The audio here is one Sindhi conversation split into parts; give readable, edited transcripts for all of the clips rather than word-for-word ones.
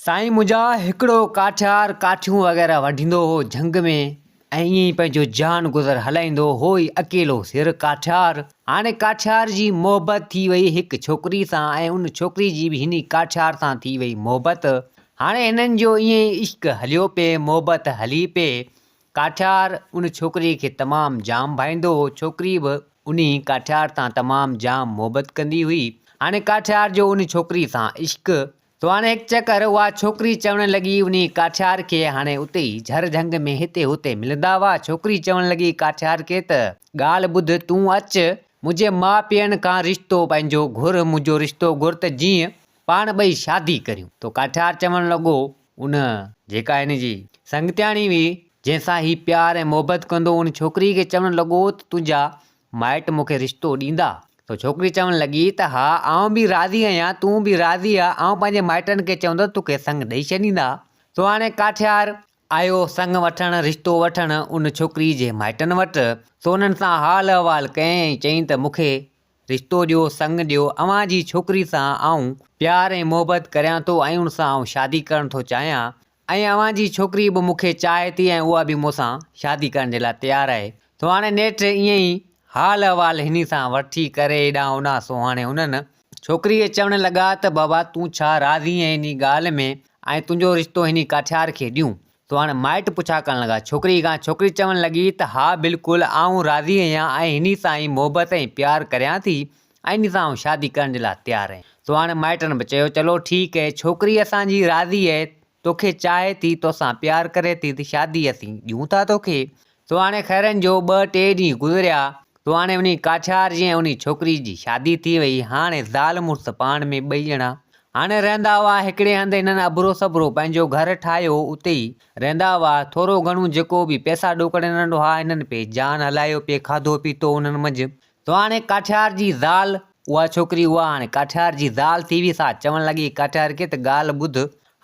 سائين منهنجا هڪڙو ڪاٺيار ڪاٺيون وغيره وڍيندو هو جهنگ ۾ ۽ ائين ئي پنهنجو جان گذر هلائيندو هو ئي اڪيلو سر ڪاٺيار. هاڻي ڪاٺيار جي محبت ٿي وئي هڪ ڇوڪري سان ۽ ان ڇوڪري جي به هن ئي ڪاٺيار سان ٿي وئي محبت. هاڻي هنن جو ائين ئي عشق هليو پئي محبت هلي پئي. ڪاٺيار ان ڇوڪري کي تمام جام ڀائيندو هو ڇوڪري به انهي ڪاٺيار سان تمام جام محبت ڪندي هئي. هاڻي ڪاٺيار جو ان ڇوڪري سان عشق تو هاڻي هڪ چڪر اها ڇوڪري چوڻ لڳي انهي ڪاٺيار کي هاڻي اتي ئي جهر جهنگ ۾ هتي هتي ملندا هئا ڇوڪري چوڻ لڳي ڪاٺيار کي ته ڳالهه ٻڌ تون اچ منهنجي ماء پيئن کان رشتو پنهنجو گهر منهنجو رشتو گهر ته جيئن پاڻ ٻئي شادي ڪريون تو ڪاٺيار چوڻ لڳو ان جيڪا هن جي سنگتياڻي هئي جنهن سان هي پيار ۽ محبت ڪندو ان ڇوڪري کي چوڻ لڳو ته تنهنجا مائٽ مون کي رشتو ڏيندا؟ سو ڇوڪري چوڻ لڳي ته ها آئون به راضي آهيان، تون به راضي آ، آئون پنهنجي مائٽن کي چوندس توکي سڱ ڏئي ڇڏيندا. سو هاڻي ڪاٺيار آيو سڱ وٺڻ، رشتو وٺڻ، ان ڇوڪري جي مائٽن وٽ. سو انهن سان حال احوال ڪيائين ۽ چيائين ته مون کي رشتو ڏيو، سڱ ڏيو، اوهان جي ڇوڪري سان آئون پيار ۽ محبت ڪريان ٿو ۽ ان سان آئون شادي ڪرڻ ٿو چاهيان. ۽ اوهان جي ڇوڪري به مون کي چاهي ٿي ۽ اها به مون سان شادي ڪرڻ جي لاء تيار آهي. سو هاڻي نيٺ ائين ئي حال احوال هني سان وٺي ڪري هيڏانهن هوڏانهن سو هاڻي هنن ڇوڪري کي چوڻ لڳا ته بابا تون ڇا راضي آهين انهي ڳالهه ۾ ۽ تنهنجو رشتو هني ڪاٺيار کي ڏيون. سو هاڻي مائٽ پڇا ڪرڻ لڳا ڇوڪري کان ڇوڪري چوڻ لڳي ته ها بلڪل آئون راضي آهيان ۽ هني سان ئي محبت ۽ پيار ڪريان ٿي ۽ انهي سان آئون شادي ڪرڻ جي لاء تيار آهيان. سو هاڻي مائٽن به چيو چلو ٺيڪ اهي ڇوڪري اسان جي راضي اهي توکي چاهي ٿي توسان پيار ڪري ٿي ته شادي اسين ڏيون ٿا توکي. سو هاڻي خيرن جو ٻه ٽي ڏينهن گذريا سو هاڻي انهي ڪاٺيار جي ۽ انهي ڇوڪري جي شادي ٿي وئي هاڻي زال مڙس پاڻ ۾ ٻئي ڄڻا هاڻي رهندا هئا هڪڙي هنڌ هنن اڀرو سڀرو پنهنجو گهر ٺاهيو اتي ئي رهندا هئا ٿورو گهڻو جيڪو به پئسا ڏوڪڙ هنن وٽ هئا هنن پئي جان هلايو پئي کاڌو پيتو انهن منجهه سو هاڻي ڪاٺيار جي زال، اها ڇوڪري اها هاڻي ڪاٺيار جي زال ٿي وئي، سا چوڻ لڳي ڪاٺيار کي ته ڳالهه ٻڌ،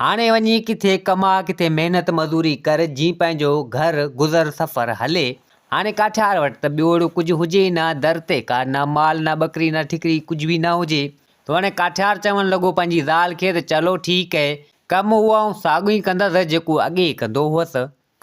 هاڻي وڃي ڪٿي ڪماء، ڪٿي محنت مزوري ڪر، جيئن پنهنجو گهر گذر سفر هلي. هاڻي ڪاٺيار وٽ ته ٻيو اهڙو ڪجهه هجي ئي نه، در تي ڪا نه مال نه ٻڪري نه ٺڪري ڪجهه به نه هجي. سو هاڻي ڪاٺيار چوڻ لڳو پنهنجي زال کي ته چلو ٺيڪ اهي، ڪم اهو آئون ساڳيو ئي ڪندس جيڪو اڳي ڪندو هئس.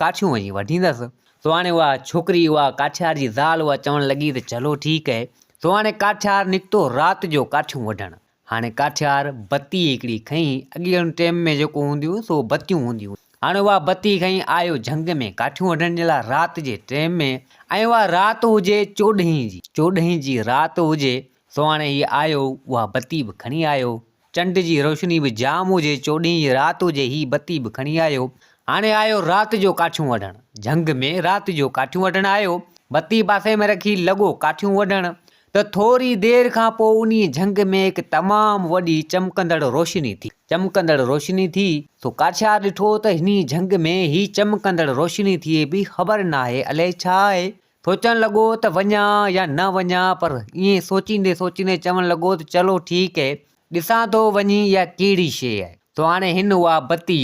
ڪاٺيون وڃي وڍيندس. سو هاڻي اها ڇوڪري، اها ڪاٺيار جي زال اها چوڻ لڳي ته چلو ٺيڪ اهي. سو هاڻي ڪاٺيار نڪتو رات جو ڪاٺيون وڍڻ. هاڻي ڪاٺيار بتي هڪڙي کنئي، اڳين ٽيم ۾ جيڪو هونديون سو بتيون هونديون. هاڻي اها بتي کنئي آيو جهنگ ۾ ڪاٺيون وڍڻ جي لاء رات جي ٽيم ۾ ۽ اها رات هجي چوڏهين جي، چوڏهين جي رات هجي. سو هاڻي هي آيو اها بتي به کڻي آيو. چنڊ جي روشني به جام هجي، چوڏهينء جي رات هجي، هي بتي به کڻي آيو. هاڻي آيو رات جو ڪاٺيون وڍڻ. جهنگ ۾ رات جو ڪاٺيون وڍڻ آيو. بتي پاسي ۾ رکي لڳو ڪاٺيون وڍڻ ته ٿوري دير کان پوء انهيء جهنگ ۾ هڪ تمام وڏي چمڪندڙ روشني ٿي. چمڪندڙ روشني ٿي. سو ڪاٺيار ڏٺو ته انهيء جهنگ ۾ هي چمڪندڙ روشني ٿئي پئي، خبر ناهي الائي ڇا آهي. سوچڻ لڳو ته وڃان يا نه وڃان پر ائين سوچيندي سوچيندي چوڻ لڳو ته چلو ٺيڪ اهي ڏسان ٿو وڃي اها ڪهڙي شيء آهي. سو هاڻي هن اها بتي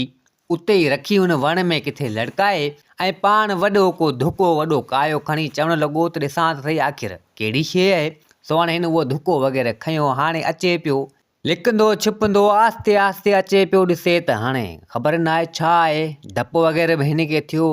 اتي ئي رکي ان وڻ ۾ ڪٿي لڙڪائي ۽ پاڻ وڏو ڪو ڌڪو وڏو ڪايو کڻي چوڻ لڳو ته ڏسان ته سهي آخر ڪهڙي شيء آهي. سو هاڻي هن اهو ڌڪو وغيره کنيو هاڻي اچي پيو لڪندو ڇپندو آهستي آهستي اچي پيو ڏسي ته هاڻي خبر ناهي ڇا آهي، ڊپ وغيره به هن کي ٿيو.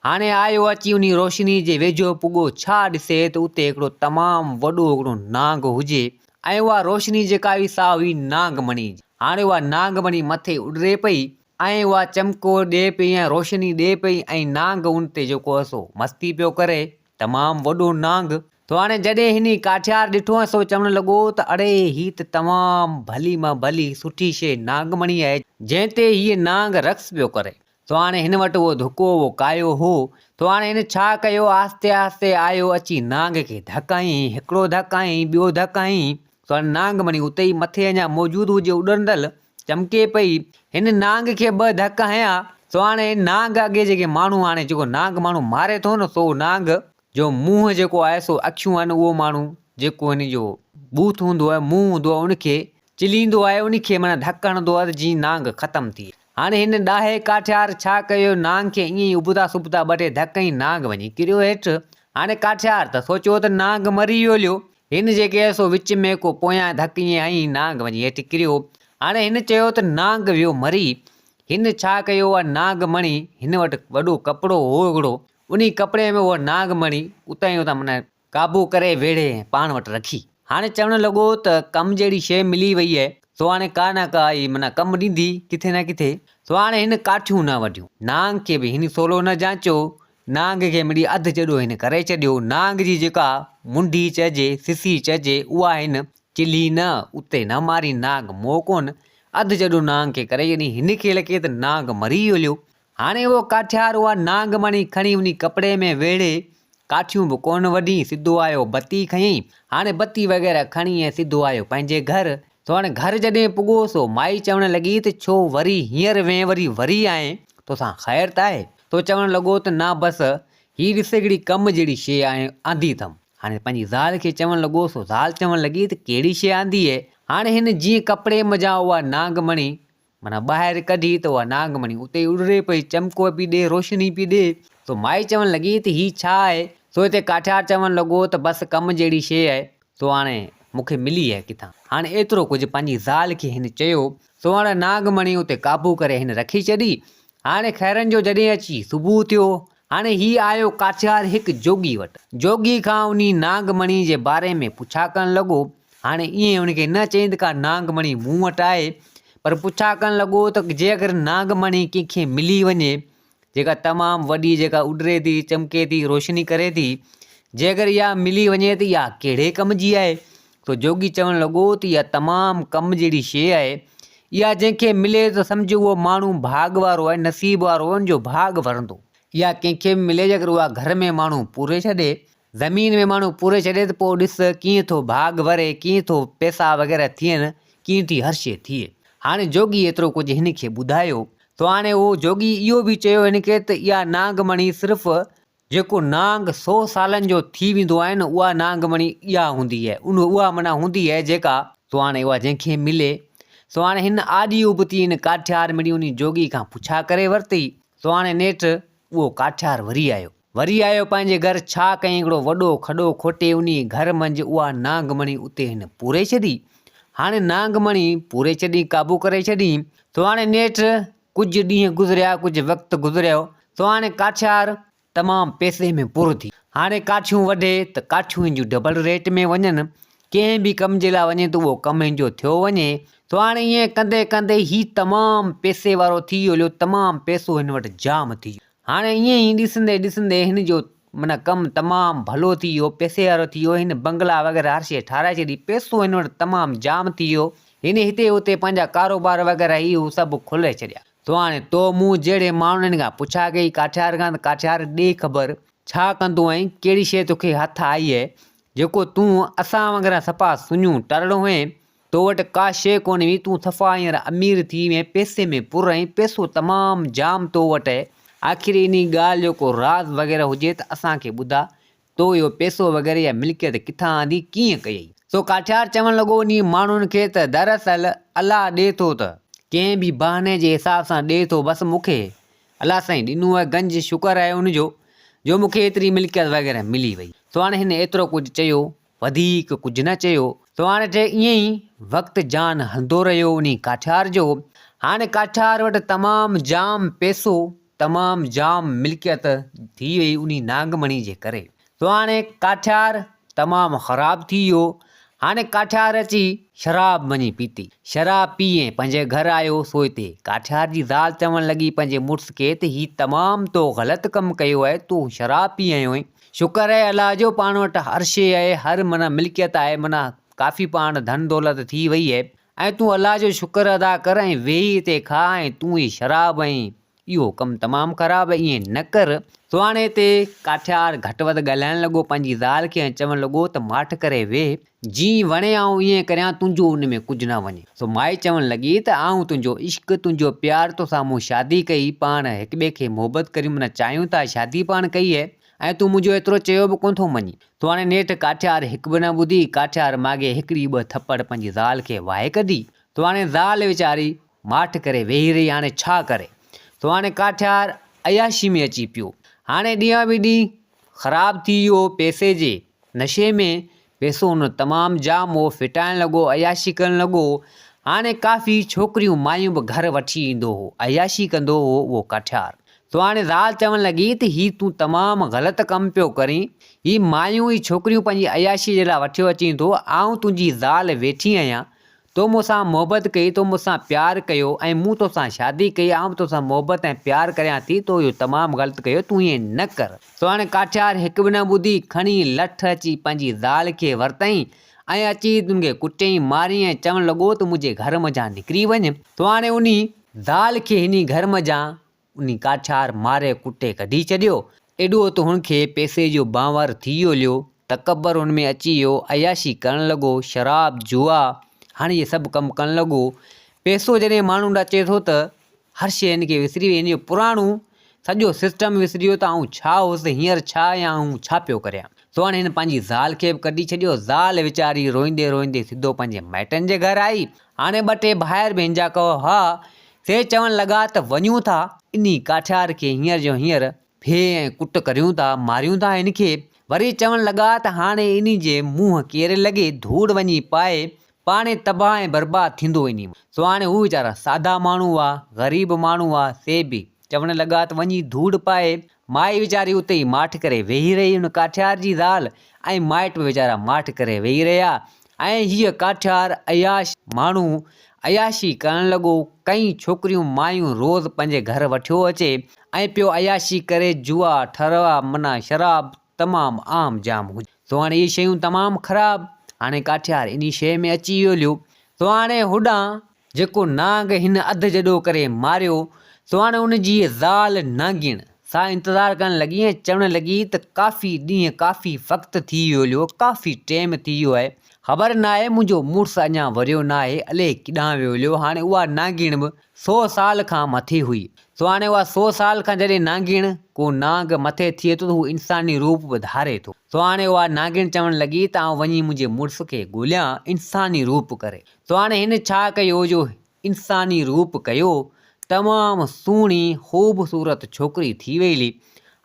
هاڻي آيو اچي انهي روشني جي ويجهو پڳو ڇا ڏسي ته اتي هڪڙو تمام وڏو هڪڙو نانگ هجي ۽ اها روشني جيڪا هئي سا هئي نانگ مڻي جي. هاڻي اها نانگ مڻي مٿي اڏري پئي ۽ اها چمڪو ڏي پئي ۽ روشني ڏي پئي ۽ نانگ ان تي جيڪو هو سو مستي پيو ڪري. تمام وڏو نانگ. سو هاڻي جڏهن هن ڪاٺيار ڏٺو ۽ سو چوڻ لڳو ته اڙي هي ته تمام ڀلي مان ڀلي سٺي شيء نانگمڻي آهي جنهن تي هيء نانگ رقص پيو ڪري. سو هاڻي هن وٽ اهو ڌڪو اهو ڪايو هو. سو هاڻي هن ڇا ڪيو آهستي آهستي آيو اچي نانگ کي ڌڪ هنئين هڪڙو ڌڪ هنئين ٻيو ڌڪ هنئين سو هاڻي نانگمڻي اتي ئي مٿي اڃا موجود هجي اڏرندل چمڪي پئي. هن نانگ کي ٻه ڌڪ هنيا، سو هاڻي نانگ اڳي جيڪي ماڻهو هاڻي جيڪو نانگ ماڻهو ماري ٿو نه سو نانگ جو منهن جيڪو آهي سو اکيون آهن اهو ماڻهو جيڪو هن جو ٻوٿ هوندو آهي منهن هوندو آهي ان کي چليندو آهي ان کي معنيٰ ڌڪ هڻندو آهي ته جيئن نانگ ختم ٿئي. هاڻي هن ڏاهي ڪاٺيار ڇا ڪيو نانگ کي ائين ئي ابتا سبتا ٻه ٽي ڌڪ هنئي نانگ وڃي ڪريو هيٺ. هاڻي ڪاٺيار ته سوچيو ته نانگ مري ويو هليو. هن جيڪي سو وچ ۾ ڪو پويان ڌڪ ائين هنئي نانگ وڃي هيٺ ڪريو. هاڻي هن چيو ته نانگ ويو مري. هن ڇا ڪيو اها نانگ مڻي هن وٽ وڏو ڪپڙو هو هڪڙو انهي ڪپڙي ۾ اها نانگ مڻي اتان ئي اتان معنيٰ قابو ڪري ويڙهي ۽ پاڻ وٽ رکي. هاڻي چوڻ لڳو ته ڪم جهڙي شيء ملي وئي اهي، سو هاڻي ڪا نه ڪا ئي معنيٰ ڪم ڏيندي ڪٿي نه ڪٿي. سو هاڻي هن ڪاٺيون نه وڍيون. نانگ کي به هن سولو نه جانچيو. نانگ کي مڙئي اڌ جڏو هن ڪري ڇڏيو. نانگ جي جيڪا منڍي چئجي، سسي چئجي، اها هن چلهي نه، اتي نه ماري. نانگ مئو ڪونه. اڌ جڏو نانگ کي ڪري ڇڏيائين. هن کي لڳي ته نانگ مري ويو هليو. هاڻي اهو ڪاٺيار اها نانگ مڻي کڻي انهي ڪپڙي ۾ ويڙهي، ڪاٺيون به ڪونه وڍي، سڌو آيو بتي کنيائين. هاڻي بتي وغيره کڻي ۽ سڌو آيو پنهنجي گهر. سو هاڻي گهر جڏهن پڳو سو مائي چوڻ لڳي ته ڇو وري هينئر وئين وري وري آئين، توسان خير ته آهي؟ سو چوڻ لڳو ته نه بس هي ڏس هڪڙي ڪم جهڙي شيء آندي اٿم. هاڻي پنهنجي زال کي چوڻ لڳو سو زال چوڻ لڳي ته ڪهڙي شيء آندي اهي؟ هاڻي هن جيئن ڪپڙي منجهان اها نانگ مڻي معنيٰ ٻاهر ڪڍي ته اها نانگ مڻي اتي ئي اڏري پئي، چمڪو پئي ڏي، روشني پئي ڏي. سو مائي چوڻ لڳي ته هي ڇا آهي؟ سو هتي ڪاٺيار چوڻ لڳو ته بس ڪم جهڙي شيء آهي، سو هاڻي مون کي ملي آهي ڪٿان. هاڻي ايترو ڪجهه پنهنجي زال کي هن چيو، سو هاڻي نانگ مڻي اتي قابو ڪري هن رکي ڇڏي. هاڻي خيرن جو جڏهن اچي صبح ٿيو، هاڻي هي آيو ڪاٺيار هڪ جوڳي وٽ. جوڳي کان انهي نانگ مڻي جي باري ۾ پڇا ڪرڻ لڳو. هاڻي ائين هن کي نه چئين ته ڪا نانگ مڻي مون وٽ آهي، پر پڇا ڪرڻ لڳو ته جي اگر نانگ مڻي ڪنهن کي ملي وڃي، جيڪا تمام وڏي جيڪا اڏري ٿي، چمڪي ٿي، روشني ڪري ٿي، جي اگر اها ملي وڃي ته اها ڪهڙي ڪم جي آهي؟ ته جوڳي چوڻ لڳو ته اها تمام ڪم جهڙي شيء آهي، اها جنهن کي ملي ته سمجهه اهو ماڻهو ڀاڳ وارو آهي، نصيب وارو آهي، ان جو ڀاڳ ورندو. اها ڪنهن کي به ملي جيڪر اها گهر ۾ ماڻهو پوري ڇڏي، زمين ۾ ماڻهو پوري ڇڏي ته پوء ڏس ڪيئن ٿو ڀاڳ وري، ڪيئن ٿو پئسا وغيره ٿين، ڪيئن ٿي هر شيء ٿئي. هاڻي جوڳي ايترو ڪجهه هن کي ٻڌايو. ته هاڻي اهو جوڳي اهو به چيو هن کي ته اها نانگ مڻي صرف جيڪو نانگ سو سالن جو ٿي ويندو آهي نه اها نانگ مڻي اها هوندي آهي ان اها معنيٰ هوندي آهي جيڪا سو هاڻي اها جنهن کي ملي. سو هاڻي هن آڏي ابتي هن ڪاٺيار مڙي انهي جوڳي کان پڇا ڪري ورتي. سو هاڻي نيٺ اهو ڪاٺيار وري آيو. وري آيو پنهنجي گهر، ڇا ڪيائين هڪڙو وڏو کڏو کوٽي انهيء گهر منجهه اها نانگ مڻي اتي هن پوري ڇڏي. هاڻي نانگ مڻي پوري ڇڏي قابو ڪري ڇڏي. سو هاڻي نيٺ ڪجهه ڏينهن گذريا، ڪجهه وقت گذريو، سو هاڻي ڪاٺيار تمام پئسي ۾ پر ٿي. هاڻي ڪاٺيون وڍي ته ڪاٺيون هن جون ڊبل ريٽ ۾ وڃن. ڪنهن به ڪم جي لاء وڃي ته اهو ڪم هن جو ٿيو وڃي. سو هاڻي ائين ڪندي ڪندي هي تمام پئسي وارو ٿي ويو هليو، تمام پئسو هن وٽ جام ٿي ويو. هاڻي ائين ئي ڏسندي ڏسندي هن جو معنيٰ ڪم تمام ڀلو ٿي ويو، پئسي وارو ٿي ويو، هن بنگلا وغيره هر شيء ٺاهرائي ڇڏي، پئسو هن وٽ تمام جام ٿي ويو، هن هتي هتي پنهنجا ڪاروبار وغيره هي هو سڀ کولي ڇڏيا. سو هاڻي تو مون جهڙي ماڻهن کان پڇا ڪئي ڪاٺيار کان ته ڪاٺيار ڏي خبر ڇا ڪندو آهين، ڪهڙي شيء توکي هٿ آئي آهي، جيڪو تون اسان وانگر صفا سڃو ٽرڙو هئين، تو وٽ ڪا شيء ڪونه هئي، تون صفا هينئر امير ٿي وئين، پئسي ۾ پر آهين، پئسو تمام جام تو وٽ آهي، آخر انهي ڳالهه جو ڪو راز وغيره هجي ته اسان کي ٻڌاء، تو اهو پئسو وغيره يا ملڪيت ڪٿان آندي، ڪيئن ڪيئي؟ سو ڪاٺيار چوڻ لڳو انهي ماڻهن کي ته دراصل الله ڏي ٿو ته ڪنهن به بهاني جي حساب سان ڏي ٿو، بس مون کي الله سائين ڏنو آهي گنج، شڪر آهي ان جو، جو مون کي ايتري ملڪيت وغيره ملي وئي. سو هاڻي هن ايترو ڪجهه چيو، وڌيڪ ڪجهه نه چيو. سو هاڻي ٺهي ائين ئي وقت جان هلندو رهيو انهي ڪاٺيار جو. هاڻي ڪاٺيار وٽ تمام جام پئسو، تمام جام ملڪيت ٿي وئي انهي نانگ مڻي جي ڪري. سو هاڻي ڪاٺيار تمام خراب ٿي ويو. هاڻي ڪاٺيار اچي شراب وڃي پيتي. شراب پي ۽ پنهنجي گهر آيو سو هتي ڪاٺيار جي زال چوڻ لڳي پنهنجي مڙس کي ته هي تمام تو غلط ڪم ڪيو آهي، تون شراب پي آيو آهين. شڪر آهي الله جو پاڻ وٽ هر شيء آهي، هر معنيٰ ملڪيت آهي، معنيٰ ڪافي پاڻ ڌن دولت ٿي وئي آهي ۽ تون الله جو شڪر ادا ڪر ۽ ويهي هتي کاء ۽ تون هي شراب ۽ اهو ڪم تمام خراب آهي ائين نه ڪر. سو هاڻي هتي ڪاٺيار گهٽ وڌ ڳالهائڻ لڳو پنهنجي زال کي ۽ چوڻ لڳو ته ماٺ ڪري ويهه، جيئن وڻي آئون ائين ڪريان تنهنجو ان ۾ ڪجهه نه وڃي. سو مائي چوڻ لڳي ته آئون تنهنجو عشق، تنهنجو پيار توسان مون شادي ڪئي، پاڻ هڪٻئي کي محبت ڪريون معنيٰ چاهيون ٿا شادي پاڻ ڪئي اهي ۽ تون منهنجو ايترو چيو به ڪونه ٿو مڃين. سو هاڻي نيٺ ڪاٺيار هڪ به نه ٻڌي، ڪاٺيار ماڳهين هڪڙي ٻه ٿپڙ پنهنجي زال کي وهائي ڪڍي. سو هاڻي زال ويچاري ماٺ ڪري ويهي رهي هاڻي ڇا ڪري. سو هاڻي ڪاٺيار عياشي ۾ اچي پيو. هاڻي ڏينهان به ڏينهن خراب ٿي ويو پئسي جي نشي ۾ پئسو هن تمام جام هو ڦٽائڻ لڳو عياشي ڪرڻ لڳو. هاڻي ڪافي ڇوڪريون مايون به گهر وٺي ايندو هو، عياشي ڪندو هو اهو ڪاٺيار. سو هاڻي زال چوڻ لڳي ته هي تون تمام غلط ڪم پيو ڪرين، هي مايون هي ڇوڪريون پنهنجي عياشي جي لاء وٺيو اچين ٿو، آئون تنهنجي زال ويٺي آهيان، تو مون سان محبت ڪئي، تو مون سان پيار ڪيو ۽ مون توسان شادي ڪئي، آئون به توسان محبت ۽ پيار ڪريان ٿي، تو اهو تمام غلط ڪيو، تون ائين نه ڪر. سو هاڻي ڪاٺيار هڪ به نه ٻڌي، کڻي لٺ اچي پنهنجي زال کي ورتائين ۽ اچي تن کي ڪٽيائين، ماريائين ۽ چوڻ لڳو ته منهنجي گهر منجهان نڪري وڃ. سو هاڻي انهي زال کي هني گهر منجهان انهي ڪاٺيار ماري ڪٽي ڪڍي ڇڏيو. ايڏو ته هن کي پئسي جو بانور ٿي ويو ليو، تڪبر هن ۾ اچي ويو، عياشي ڪرڻ لڳو، شراب، جوا، هاڻي اهي سڀ ڪم ڪرڻ لڳو. پئسو جڏهن ماڻهو ڏانهن اچي ٿو ته هر شيء هن کي وسري وئي، هن جو پراڻو سڄو سسٽم وسري ويو ته آئون ڇا هوس، هينئر ڇا آهيان، آئون ڇا پيو ڪريان. سو هاڻي هن پنهنجي زال کي به ڪڍي ڇڏيو. زال ويچاري روئيندي روئيندي سڌو پنهنجي مائٽن جي گهر آئي. هاڻي ٻه ٽي ڀائر به هن جا ڪئو ها، سي چوڻ لڳا ته وڃون ٿا، انهي ڪاٺيار کي هينئر جو هينئر ڦيهه ۽ ڪٽ ڪريون ٿا، ماريون ٿا هن کي. وري چوڻ لڳا ته هاڻي انهي جي منهن ڪير لڳي، ڌوڙ وڃي پائي، پاڻهي تباهه ۽ برباد ٿيندو انهي مان. سو هاڻي هو ويچارا سادا ماڻهو هئا، غريب ماڻهو هئا، سي به چوڻ لڳا ته وڃي ڌوڙ پائي. مائي ويچاري اتي ئي ماٺ ڪري ويهي رهي، ان ڪاٺيار جي زال ۽ مائٽ به ويچارا ماٺ ڪري ويهي رهيا ۽ هيء ڪاٺيار عياش ماڻهو عياشي ڪرڻ لڳو، ڪئين ڇوڪريون مايون روز پنهنجي گهر وٺيو اچي ۽ پيو عياشي ڪري، جوا، ٺروا، منا شراب تمام عام جام هجي. سو هاڻي اهي شيون تمام خراب، هاڻي ڪاٺيار انهي شيء ۾ اچي ويو هليو. سو هاڻي هوڏانهن جيڪو نانگ هن اڌ جڏو ڪري ماريو، سو هاڻي ان جي زال نانگڻ، سا انتظار ڪرڻ لڳي ۽ چوڻ لڳي ته ڪافي ڏينهن ڪافي وقت ٿي ويو هليو، ڪافي ٽيم ٿي ويو آهي، خبر ناهي منهنجو مڙس اڃا وريو ناهي، الائي ڪيڏانهن ويو هليو، هاڻي اها نانگڻ به سو سال کان مٿي هئي. سو هاڻي اها سو سال کان جڏهن نانگڻ، ڪو نانگ، مٿي ٿئي ٿو ته هو انساني روپ به ڌاري ٿو. سو هاڻي اها نانگڻ چوڻ لڳي ته آئون وڃي منهنجي مڙس کي ڳوليان انساني روپ ڪري. سو هاڻي هن ڇا ڪيو جو انساني روپ ڪيو، تمام سهڻي خوبصورت ڇوڪري ٿي وئي لي.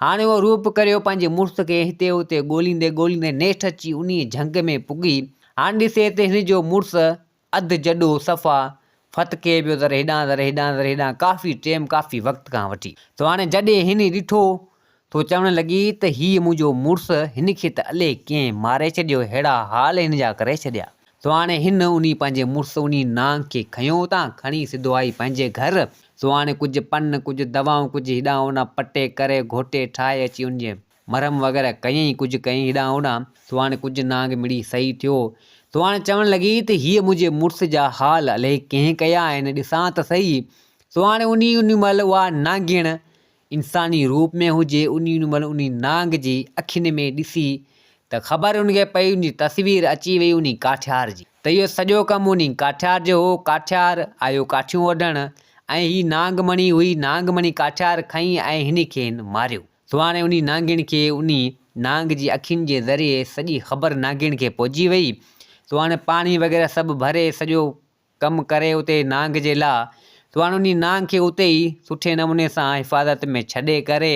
هاڻي اهو روپ ڪريو پنهنجي مڙس کي هتي هتي ڳوليندي ڳوليندي نيٺ اچي انهيء جهنگ ۾ پڳي. هاڻي ڏسي ته هن جو مڙس اڌ جڏو صفا ڦٿڪي پيو ذري هيڏانهن ذري هيڏانهن ذري هيڏانهن ڪافي ٽيم ڪافي وقت کان وٺي. سو هاڻي جڏهن هن ڏٺو ٿو چوڻ لڳي ته هيء منهنجو مڙس هن کي ته الئي ڪنهن ماري ڇڏيو ههڙا حال هن جا ڪري ڇڏيا. سو هاڻي هن انهي پنهنجي مڙس انهي نانگ کي کنيو اتان کڻي سڌو آئي پنهنجي گهر. سو هاڻي ڪجهه پن ڪجهه دوائون ڪجهه هيڏانهن هوڏانهن پٽي ڪري گهوٽي ٺاهي اچي ان جي مرهم وغيره ڪيائين، ڪجهه ڪيائين هيڏانهن هوڏانهن، سو هاڻي ڪجهه نانگ مڙئي صحيح ٿيو. سو هاڻي چوڻ لڳي ته هيء منهنجي مڙس جا حال الائي ڪنهن ڪيا آهن، ڏسان ته سهي. سو هاڻي انهي انهي مهل اها نانگڻ انساني روپ ۾ هجي، انهي انهي مهل انهي نانگ جي اکين ۾ ڏسي ته خبر ان کي پئي، ان جي تصوير اچي وئي انهي ڪاٺيار جي. ته اهو سڄو ڪم انهي ڪاٺيار جو هو. ڪاٺيار آيو ڪاٺيون وڍڻ ۽ هي نانگ مڻي هئي، نانگ مڻي ڪاٺيار کنئي ۽ هن کي هن ماريو. سو هاڻي انهي نانگڻ کي انهي نانگ جي اکين جي ذريعي سڄي خبر نانگڻ کي پهچي وئي. سو هاڻي پاڻي وغيره سڀ ڀري سڄو ڪم ڪري اتي نانگ جي لا. سو هاڻي انهي نانگ کي اتي ئي سٺي نموني سان حفاظت ۾ ڇڏي ڪري.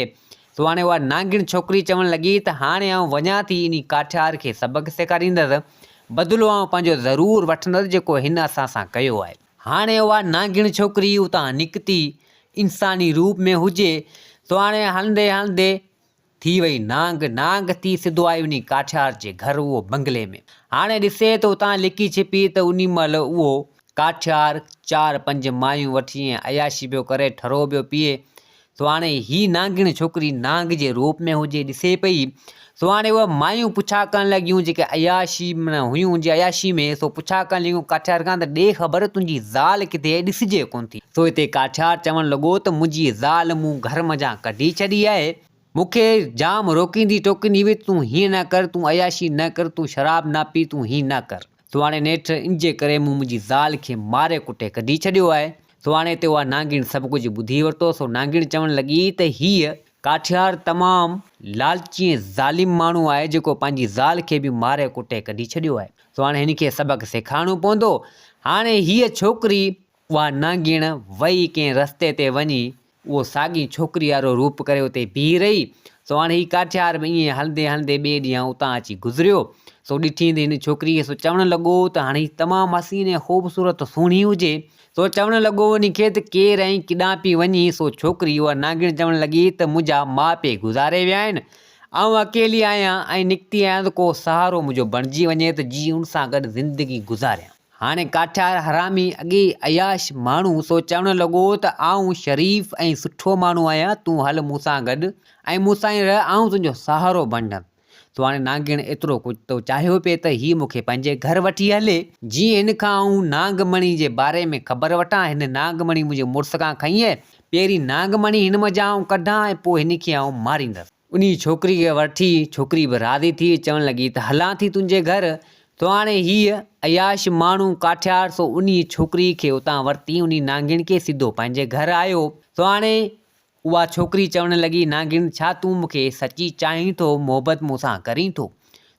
سو هاڻي اها نانگڻ ڇوڪري چوڻ لڳي ته هاڻي آئون وڃان ٿي انهي ڪاٺيار کي سبق سيکاريندس. بدلو آئون پنهنجو ضرور وٺندس جيڪو هن اسان سان ڪيو آهي. هاڻي اها نانگڻ ڇوڪري اتان نڪتي، انساني روپ ۾ هجي، سو هاڻي هلندي هلندي ٿي وئي نانگ، نانگ ٿي سڌو آئي انهي ڪاٺيار جي گهر اهو بنگلي ۾. هاڻي ڏسي ته اتان لڪي ڇپي ته انهي مهل اهو ڪاٺيار چار پنج مايون وٺي ۽ عياشي پيو ڪري، ٺرو پيو پيئي. سو هاڻي هي نانگڻ ڇوڪري نانگ جي روپ ۾ هجي ڏسي پئي. سو هاڻي اهي مايون پڇا ڪرڻ لڳيون جيڪي عياشي ۾ هيون جي عياشي ۾ سو پڇا ڪرڻ لڳيون ڪاٺيار کان ته ڏي خبر تنهنجي زال ڪٿي آهي ڏسجي ڪونه ٿي. سو هتي ڪاٺيار چوڻ لڳو ته منهنجي زال مون گهر منجهان ڪڍي ڇڏي آهي. مون کي جام روڪيندي ٽوڪيندي هئي ته تون هيئن نه ڪر تون عياشي نه ڪر تون شراب نه پي تون هي نه ڪر. سو هاڻي نيٺ ان جي ڪري مون منهنجي زال کي ماري ڪٽي ڪڍي ڇڏيو آهي. سو هاڻي هتي اها نانگڻ سڀ ڪجهه ٻڌي ورتو. سو نانگڻ چوڻ لڳي ته هيء ڪاٺيار تمام لالچي ۽ ظالم ماڻهو آهي جيڪو پنهنجي زال کي به ماري ڪٽي ڪڍي ڇڏيو آهي. سو هاڻي هن کي سبق سيکارڻو پوندو. هاڻي هيء ڇوڪري اها نانگڻ وئي ڪنهن رستي تي وڃي اهو ساڳي ڇوڪري وارو روپ ڪري اتي بيهي رهي. سو هاڻي هي ڪاٺيار به ائين هلندي هلندي ٻئي ڏينهن اتان اچي گذريو. سو ڏٺي ته هن ڇوڪري کي سو چوڻ لڳو ته هاڻي تمام حسين ۽ خوبصورت سهڻي هجي. سو چوڻ لڳو انهي کي ته ڪير ۽ ڪيڏانهن پئي وڃين؟ سو ڇوڪري اها نانگڻ چوڻ لڳي ته منهنجا ماء پيء گذاري ويا آهن. آئون اڪيلي آهيان ۽ نڪتي آهيان ته ڪو سهارو منهنجو بڻجي وڃي ته جيئن ان سان گڏ زندگي گذاريان. هاڻي ڪاٺيار حرامي اڳي ئي عياش ماڻهو سو چوڻ لڳو ته آئون شريف ۽ سٺو ماڻهو آهيان تون هل مون سان گڏ ۽ مون سان ئي رهه آئون تنهنجو سهارو بڻجندس. سو هاڻي نانگڻ ايترو ڪجهه ته چاهيو پئي ته هي مون کي پنهنجي گهر وٺي هلي، جيئن هن کان آئون نانگ مڻي جي باري ۾ خبر وٺان، هن نانگ مڻي منهنجي مڙس کان کنئي آهي، پهرين نانگ مڻي هن منجهان آئون ڪڍان ۽ پوء هن کي آئون ماريندس. انهيء ڇوڪري کي وٺي، ڇوڪري به راضي ٿي، چوڻ لڳي ته هلان ٿي تنهنجي گهر. سو هاڻي هيء عياش ماڻهو ڪاٺيار سو انهيء ڇوڪري کي اتان ورتي، انهيء نانگڻ کي سڌو پنهنجي گهر آيو. سو هاڻي اها ڇوڪري چوڻ لڳي، نانگڻ ڇا تون مون کي سچي چاهين ٿو، محبت مون سان ڪرين ٿو؟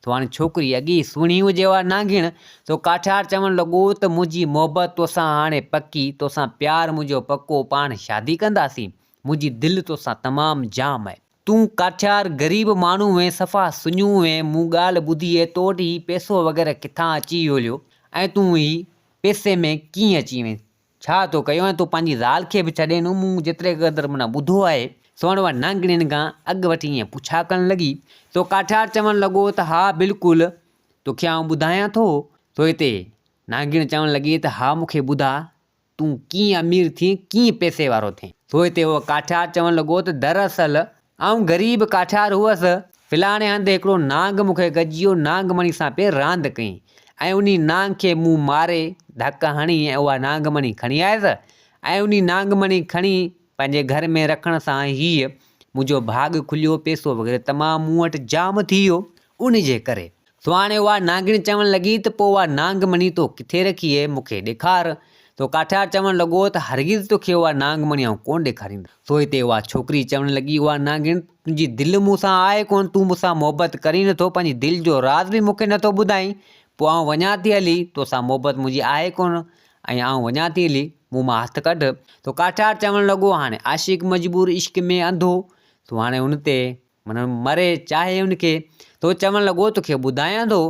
سو هاڻي ڇوڪري اڳي ئي سهڻي هجي اها نانگڻ، سو ڪاٺيار چوڻ لڳو ته منهنجي محبت توسان هاڻي پڪي، توسان پيار منهنجو پڪو، پاڻ شادي ڪنداسين. منهنجي دل توسان تمام جام آهي. تون ڪاٺيار غريب ماڻهو هئين، صفا سڃو هئين، مون ڳالهه ٻڌي هئي تو وٽ هي پئسو وغيره ڪٿان اچي ويو هليو ۽ تون هي پئسي ۾ ڪيئن اچي وئين، ڇا تو ڪيو ۽ تو پنهنجي زال کي به ڇڏي ڏنو، مون جيتري قدر معنيٰ ٻڌو آهي. سو هاڻي اها نانگڻين کان اڳ وٺي ائين پڇا ڪرڻ لڳي. سو ڪاٺيار چوڻ لڳو ته ها بلڪل توکي آئون ٻڌايان ٿو. سو هتي نانگڻ چوڻ لڳي ته ها مون کي ٻڌاء تون ڪيئن امير ٿئين، ڪيئن پئسي وارو ٿئين؟ سو هتي هو ڪاٺيار چوڻ لڳو ته دراصل آئون غريب ڪاٺيار هئس، فلاڻي هنڌ هڪڙو نانگ مون کي گڏجي ويو، نانگ مڻي سان پئي راند ڪئين ۽ انهي نانگ کي مون ماري ڌڪ هڻي ۽ اها نانگ مڻي کڻي آيس ۽ انهي نانگ مڻي کڻي پنهنجي گهر ۾ رکڻ سان هيء منهنجو ڀاڳ کليو، پئسو وغيره تمام مون وٽ جام ٿي ويو، ان جي ڪري. سو هاڻي اها نانگڻ چوڻ لڳي ته پوء اها نانگ مڻي تو ڪٿي رکي اهي، مون کي ڏيکار. سو ڪاٺيار چوڻ لڳو ته هرگز توکي اها نانگ مڻي آئون ڪونه ڏيکاريندس. سو هتي اها ڇوڪري چوڻ لڳي اها نانگڻ تنهنجي دل مون سان آهي ڪونه، تون مون سان محبت ڪرين نٿو، پنهنجي دل جو راز به مون کي نٿو ٻڌائين، پوء آئون وڃان ٿي هلي، توسان محبت منهنجي آهي ڪونه ۽ آئون وڃان ٿي هلي، مون مان هٿ ڪڍ. سو ڪاٺيار چوڻ لڳو هاڻي عاشق مجبور عشق ۾ انڌو، سو هاڻي ان تي معنيٰ مري چاهي ان کي. تو چوڻ لڳو، توکي ٻڌايان ٿو.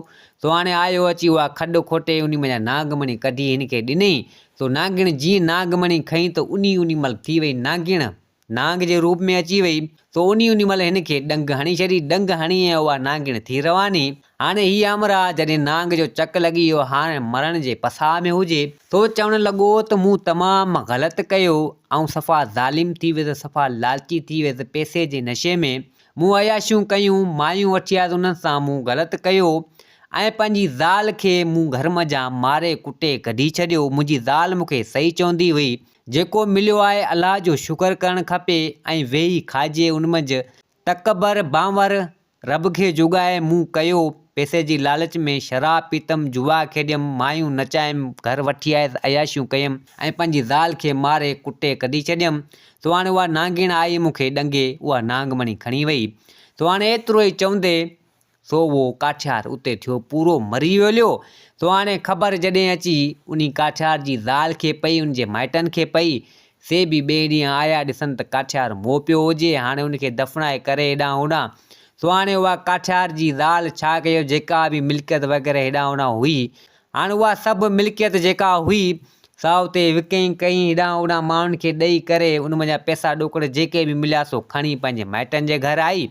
سو هاڻي آيو اچي اها کڏ کوٽي انهي منجهان نانگمڻي ڪڍي هن کي ڏنئين. سو نانگڻ جيئن نانگمڻي کنئي ته انهي انهي مهل ٿي وئي نانگڻ، نانگ جي روپ ۾ اچي وئي. سو انهي انهي مهل هن کي ڏنگ هڻي ڇڏي. ڏنگ هڻي ۽ اها نانگڻ ٿي رواني. هاڻي هي همراهه جڏهن نانگ جو چڪ لڳي ويو، هاڻي مرڻ جي پساهه ۾ هجي. سو چوڻ لڳو ته مون تمام غلط ڪيو، آئون صفا ظالم ٿي ويس، صفا لالچي ٿي ويس، پئسي جي نشي ۾ مون عياشيون ڪيون، مايون وٺي آيس انهن سان مون غلط ڪيو ۽ پنهنجي زال کي مون گهر منجهان ماري ڪٽي ڪڍي ڇڏيو، منهنجي زال مون کي صحيح چوندي هئي، جيڪو مليو آهي الله جو شڪر ڪرڻ کپي ۽ ويهي کائجي ان منجهه تڪبر، بانور، رب کي جوڳائي مون ڪيو، پئسي جي لالچ ۾ شراب پيتم، جوا کيڏيم، مايون نچايم، گهر وٺي آيس، عياشيون ڪيم ۽ پنهنجي زال کي ماري ڪٽي ڪڍي ڇڏيم. سو هاڻي اها نانگڻ آئي مون کي ڏنگي اها نانگ مڻي کڻي وئي. سو هاڻي ايترو ئي چوندي سو اهو ڪاٺيار اتي ٿيو پورو مري ويو هليو. سو هاڻي خبر جڏهن اچي انهي ڪاٺيار جي زال کي پئي، ان جي مائٽن کي پئي، سي به ٻئي ڏينهن آيا، ڏسن ته ڪاٺيار مئو پيو هجي. هاڻي ان کي دفنائي ڪري هيڏانهن هوڏانهن. سو هاڻي اها ڪاٺيار جي زال ڇا ڪيو، جيڪا به ملڪيت وغيره هيڏانهن هوڏانهن هئي، هاڻي اها سڀ ملڪيت جيڪا هئي، سا اتي وڪئين ڪئين، هيڏانهن هوڏانهن ماڻهن کي ڏئي ڪري، ان منجهان پئسا ڏوڪڙ جيڪي به مليا سو کڻي پنهنجي مائٽن جي گهر آئي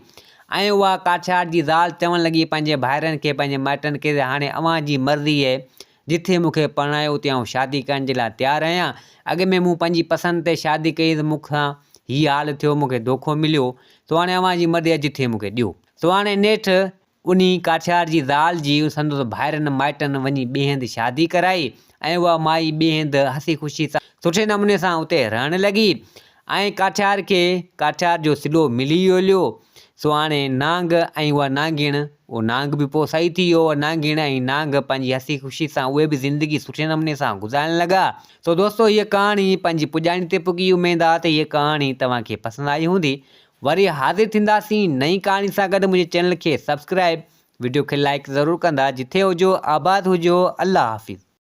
۽ اها ڪاٺيار جي زال چوڻ لڳي پنهنجي ڀائرن کي، پنهنجي مائٽن کي ته هاڻي اوهان جي مرضي اهي، جٿي مون کي پرڻايو اتي آئون شادي ڪرڻ جي لاء تيار آهيان. اڳ ۾ مون پنهنجي پسند تي شادي ڪئي ته مون کان هي حال ٿيو، مون کي دوکو مليو، سو هاڻي اوهان جي مرضي آهي جٿي مون کي ڏيو. سو هاڻي نيٺ انهي ڪاٺيار جي زال جي سندس ڀائرن مائٽن وڃي ٻئي هنڌ شادي ڪرائي ۽ اها مائي ٻئي هنڌ هسي خوشي سان سٺي نموني سان اتي رهڻ لڳي ۽ ڪاٺيار کي ڪاٺيار جو صلو ملي ويو هليو. سو هاڻي نانگ ۽ اها نانگڻ، اهو نانگ به پوء صحيح ٿي ويو، اها نانگڻ ۽ نانگ پنهنجي هسي خوشي سان اهي به زندگي سٺي نموني سان گذارڻ لڳا. سو دوستو هيء ڪهاڻي پنهنجي پڄاڻي تي پڳي، اميد آ ته هيء ڪهاڻي توهان کي پسند آئي هوندي. وري حاضر ٿينداسين نئين ڪهاڻي سان گڏ منهنجي چينل کي سبسڪرائب وڊيو کي لائيڪ ضرور ڪندا جٿي هجو آباد هجو الله حافظ.